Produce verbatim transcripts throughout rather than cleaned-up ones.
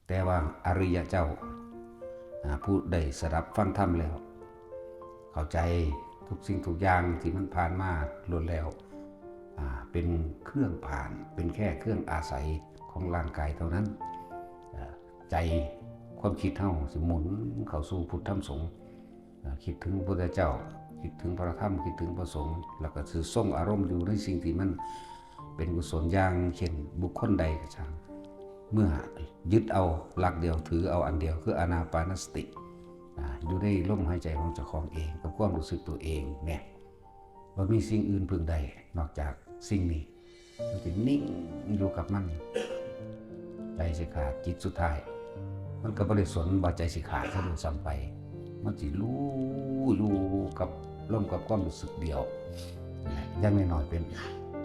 แต่ว่าอริยะเจ้า อ่า ผู้ได้สดับฟังธรรมแล้ว เข้าใจทุกสิ่งทุกอย่างที่มันผ่านมาล้วนแล้ว อ่า เป็นเครื่องผ่าน เป็นแค่เครื่องอาศัยของร่างกายเท่านั้น อ่า ใจความคิดเฮาสิหมุนเข้าสู่พุทธธรรมสงฆ์ อ่า คิดถึงพระพุทธเจ้า คิดถึงพระธรรม คิดถึงพระสงฆ์ แล้วก็สิทรงอารมณ์อยู่ในสิ่งที่มันเป็นกุศลอย่างเช่นบุคคลใดก็ช่าง เมื่อยึดเอาหลักเดียวถือเอาอันเดียวคืออานาปานสติ อ่า อยู่ในลมหายใจของเจ้าของเองกับความรู้สึกตัวเองเนี่ย บ่มีสิ่งอื่นพึ่งได้นอกจากสิ่งนี้ มันสินิ่งอยู่กับมัน ใจสิขาด จิตสุดท้าย มันก็บ่ได้สนว่าใจสิขาดซะด้วยซ้ำไป มันสิรู้อยู่กับลมกับความรู้สึกเดียว อย่างน้อยๆเป็น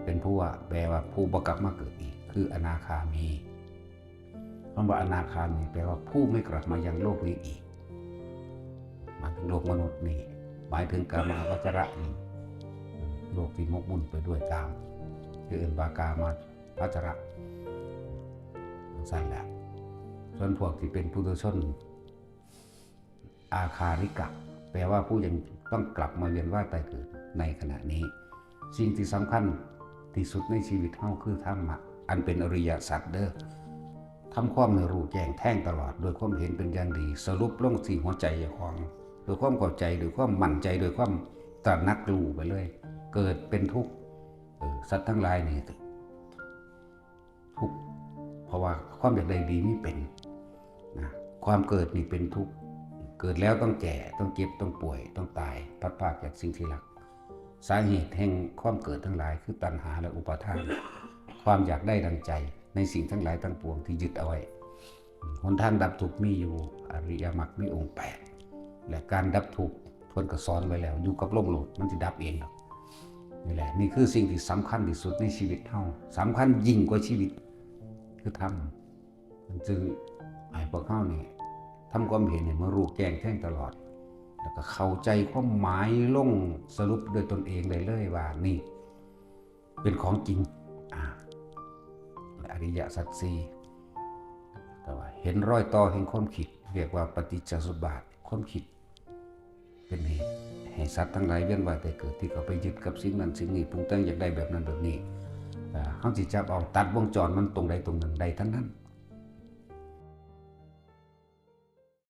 เป็นผู้ว่า แปลว่าผู้บ่กลับมาเกิดอีก คืออนาคามี คำว่าอนาคามีแปลว่าผู้ไม่กลับมายังโลกนี้อีก หมายถึงโลกมนุษย์นี่ หมายถึงกามาวจระนี่ โลกที่หมกมุ่นไปด้วยกาม คือเอิ้นว่ากามาวจระ สั้นแหละ ส่วนพวกที่เป็นปุถุชน อาคาริกะ แปลว่าผู้ยังต้องกลับมาเวียนว่ายตายเกิดในขณะนี้ สิ่งที่สำคัญที่สุดในชีวิตเฮาคือธรรมะ อันเป็นอริยสัจเด้อ ทำความให้รู้แจ้งแทงตลอด โดยความเห็นเป็นอย่างดี สรุปลงที่หัวใจเจ้าของ โดยความเข้าใจ โดยความมั่นใจ โดยความตระหนักรู้ไปเลย เกิดเป็นทุกข์ เออ สัตว์ทั้งหลายนี่ทุกข์ เพราะว่าความอยากได้ดีมีเป็น นะ ความเกิดนี่เป็นทุกข์ เกิดแล้วต้องแก่ ต้องเจ็บ ต้องป่วย ต้องตาย พลัดพรากจากสิ่งที่รัก สาเหตุแห่งความเกิดทั้งหลายคือตัณหาและอุปาทาน ความอยากได้ดังใจในสิ่งทั้งหลายทั้งปวงที่ยึดเอาไว้ หนทางดับทุกข์มีอยู่ อริยมรรคมีองค์แปด และการดับทุกข์เพิ่นก็สอนไว้แล้ว อยู่กับลมโลด มันสิดับเองดอก นี่แหละ นี่คือสิ่งที่สำคัญที่สุดในชีวิตเฮา สำคัญยิ่งกว่าชีวิต คือธรรม มันจึงให้พวกเฮานี่ทำความเห็นให้มันรู้แจ้งแทงตลอด แล้วก็เข้าใจความหมายลงสรุปด้วยตนเองได้เลยว่านี่เป็นของจริง อ่า อริยสัจสี่ แต่ว่าเห็นรอยต่อแห่งความคิด เรียกว่าปฏิจจสมุปบาท ความคิด เป็นเหตุให้สัตว์ทั้งหลายเวียนว่ายตายเกิด ที่เขาไปยึดกับสิ่งนั้นสิ่งนี้ ปรุงแต่งอยากได้แบบนั้นแบบนี้ อ่า เฮาสิจับเอาตัดวงจรมันตรงใดตรงหนึ่งได้ทั้งนั้น